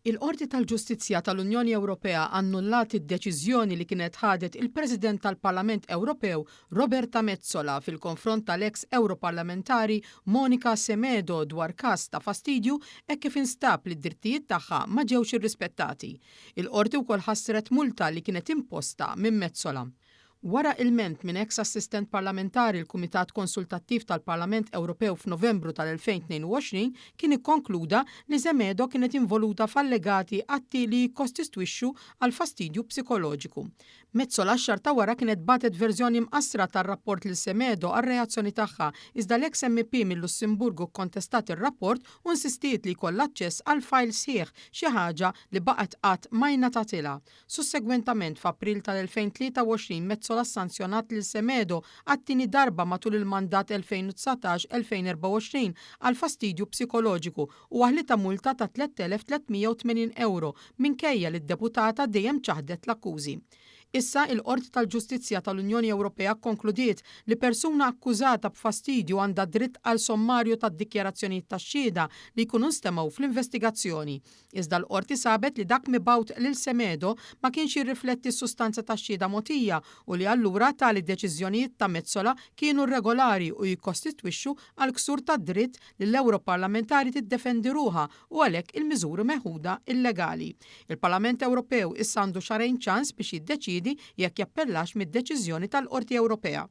Il-Qorti tal-Ġustizzja tal-Unjoni Ewropea annullat id-deċiżjoni li kienet ħadet il-President tal-Parlament Ewropew Roberta Metsola fil-konfront tal-eks Ewroparlamentari Monica Semedo dwar każ ta' fastidju hekk kif instab li d-drittijiet tagħha ma ġewx irrispettati. Il-Qorti wkoll ħassret multa li kienet imposta minn Metsola. Wara ilment minn eks assistent parlamentari l-Kumitat Konsultattiv tal-Parlament Ewropew f'Novembru tal-2022 kien ikkonkluda li Semedo kienet involuta f'allegati atti li jikkostistwixxu għal fastidju psikoloġiku. Metsola x-xahar ta' wara kienet bagħtet verżjoni mqassra tar-rapport lil Semedo għar-reazzjoni tagħha iżda l-eks MEP mil-Lussemburgu kkontestat ir-rapport u nsistiet li jkollha aċċess għall-fajl sħiħ, xi ħaġa li baqgħet qatt ma ingħatatilha. Sussegwentament, f'April tal-2023 Metsola ssanzjonat lil Semedo għat-tieni darba matul il-mandat 2019-2024 għal fastidju psikoloġiku u waħlitha multa ta' 3,380 ewro minkejja li d-deputata dejjem ċaħdet l-akkużi. Issa, il-Qorti tal-Ġustizzja tal-Unjoni Ewropea kkonkludiet li persuna akkużata b'fastidju għandha dritt għal sommarju tad-dikjarazzjonijiet tax-xhieda li jkunu nstemgħu fl-investigazzjoni. Iżda l-Qorti sabet li dak mibgħut lil Semedo ma kienx jirrifletti s-sustanza tax-xhieda mogħtija u li allura tali deċiżjonijiet ta' Metsola kienu rregolari u jikkostitwixxu għal ksur tad-dritt li l-Ewroparlamentari tiddefendi ruħha u għalhekk il-miżuri meħuda illegali. Il-Parlament Ewropew issa għandu xahrejn ċans biex jiddeċiedi jekk jappellax mid-deċiżjoni tal-Qorti Ewropea.